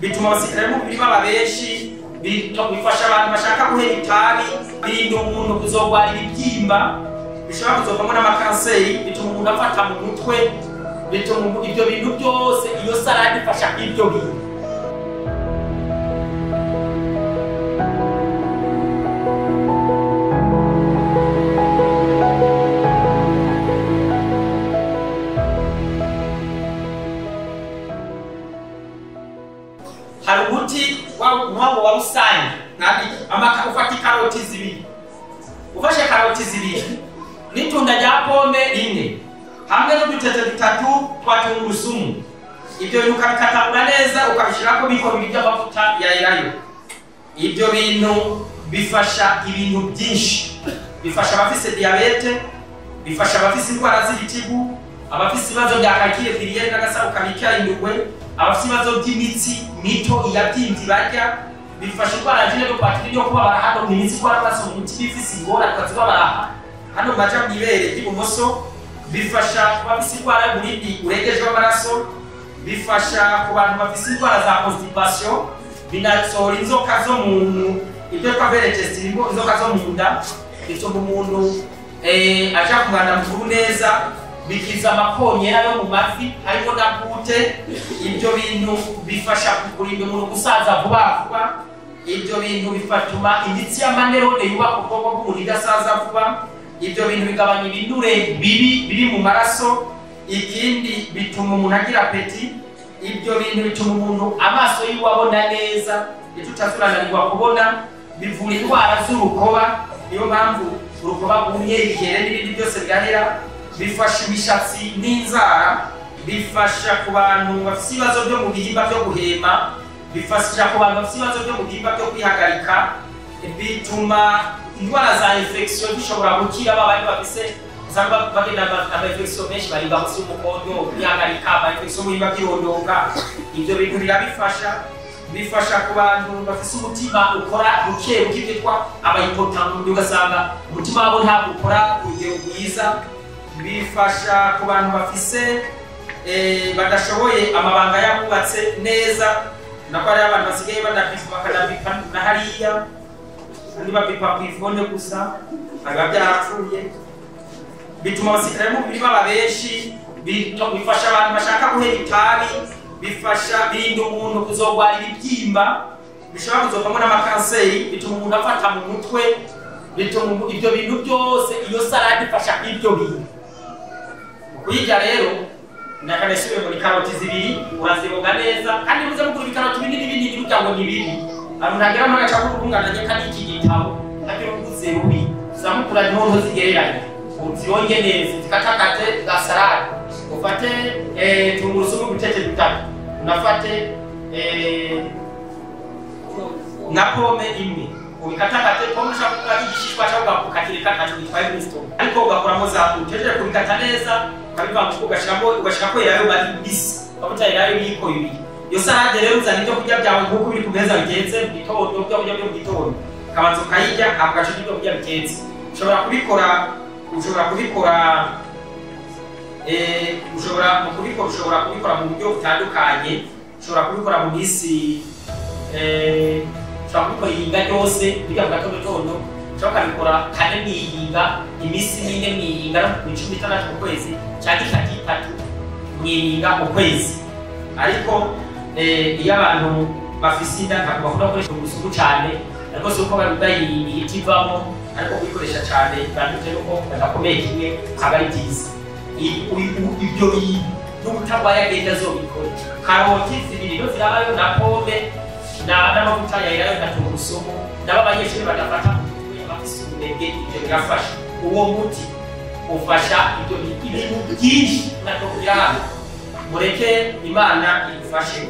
Bituma abasirikare b'umubiri baba benshi, bifasha abantu bashaka guhera itabi, birinda umuntu kuzogwara ibibyimba bishobora kuzovamo n'amakanseri, bituma umuntu afata mu mutwe, bituma ibyo bintu byose. Iyo salade ifasha ibyo bintu. Hari umuti wabo wa rusange amaka, ufata ikaroti zibiri, ufashe karoti zibiri n'itunda rya pome rimwe hamwe n'udutete dutatu twa tungurusumu, ibyo bintu ukabikatagura neza ukabishyirako biko bibiri by'amavuta ya elayo. Ibyo bintu bifasha ibintu byinshi, bifasha abafise diyabete, bifasha abafise indwara z'ibitigu, abafise ibibazo bya calcul biliaire n'agasaro kabika indugwe, abafise ibibazo by'imitsi mito iyabyimbye barya, bifasha indwara angine de poitrine yo kubabara hano mu mitsi ikora amaraso mu mutima ifise ingorane ukazibabara hano maja mw'ibere ry'ibumoso, bifasha ku bafise indwara y'umurindi urengeje w'amaraso, bifasha ku bantu bafise indwara za constipation, binasohora inzoka zo mu ibyo twaberekeza inzoka zo mu nda, bituma umuntu aja ku mwanda mukuru neza, bikiza amakonyera yo mu mavi harimo na gute. Ibyo bintu bifasha kurinda umuntu gusaza vuba vuba. Ibyo bintu bifatuma imitsi y'amanerone yubaka ubwonko bw'umuntu idasaza vuba. Ibyo bintu bigabanya ibinure bibi biri mu maraso. Ikindi bituma umuntu agira apeti. Ibyo bintu bituma umuntu amaso yiwe abona neza, ntitutazurananirwa kubona. Bivura indwara z'urukoba, niyo mpamvu urukoba rwumye ibihere n'ibindi byose birahera. Bifasha imishatsi n'inzara, bifasha ku bantu bafite ibibazo byo mu bihimba byo guhema, bifasha ku bantu bafite ibibazo byo mu bihimba byo kwihagarika, bituma indwara za infection zishobora gukira. Babandi bafise usanga bagenda ama infection menshi barinda munsi y'umukondo, kwihagarika, ama infection mu bihimba by'irondoka, ibyo bintu birabifasha. Bifasha ku bantu bafise umutima ukora buke buke, byitwa aba hypotendu, ugasanga umutima wabo ntabwo ukora ku rugero rwiza. Bifasha ku bantu bafise badashoboye amabanga yabubatse neza, nako ari abantu basigaye badapima bakanapima na hariya, kandi bapima ku ifone gusa biba byarapfuye. Bituma abasirikare b'umubiri baba benshi, bifasha abantu bashaka guhera itabi, bifasha birinda umuntu kuzogwara ibibyimba bishobora kuzovamo n'amakanseri, bituma umuntu afata mu mutwe, bituma ibyo bintu byose. Iyo salade ifasha ibyo bintu. Kuyirya rero ndakanesubire ngo ni karoti zibiri, urazironga neza, kandi muze mugura ibikaroti binini binini kugira ngo ni bibi. Abantu ntagera mu gace k'urungananye kandi iki gitabo ntagira uguze rubi, zamukura ntonto zigereranye, uzironge neza, zikatakate za salade, ufate tungurusumu ibitete bitatu, unafate na pome imwe, ubikatakate. Pome ushaka gukora igishishwa cyangwa ugakireka ntacyo bitwaye muri sitoke, ariko ugakuramo za utejeje kubikata neza, ukabivanga ugashiramo ugashirako elayo bari mbisi, ukabuta elayo ibiyiko bibiri. Iyo salade rero uzana ibyo kurya byawe nk'uko biri ku meza bitetse mu gitondo, ibyo kurya byo mu gitondo ukabanza ukayirya, ako gace k'ibyo kurya bitetse. Ushobora kubikora, ushobora kubikora ushobora mu kubikora, ushobora kubikora mu buryo butandukanye. Ushobora kubikora mu minsi, ushobora kubikora iyinga ryose burya mu gatondo, ushobora kubikora kane mwiyinga, iminsi mine mwiyinga, mu 16 mu kwezi, cyangwa itatu itatu mwiyinga mu kwezi. Ariko iyo abantu bafise inda ntabwo bakunda gukoresha tungurusumu cyane, ariko si uko bayita ivamo, ariko kuyikoresha cyane bitewe nuko badakomeye kimwe aba ari byiza. Ibyo bintu n'ubutarwaye agenda azobikora. Karoti zibiri no zirabayo na pome n'amavuta ya elayo na tungurusumu, nabo abanyeshuri badafata mu mutwe bafise ubunebwe, ibyo birafasha. Uwo muti ufasha ibyo bintu byinshi natokubwira hano. Mureke Imana idufashe.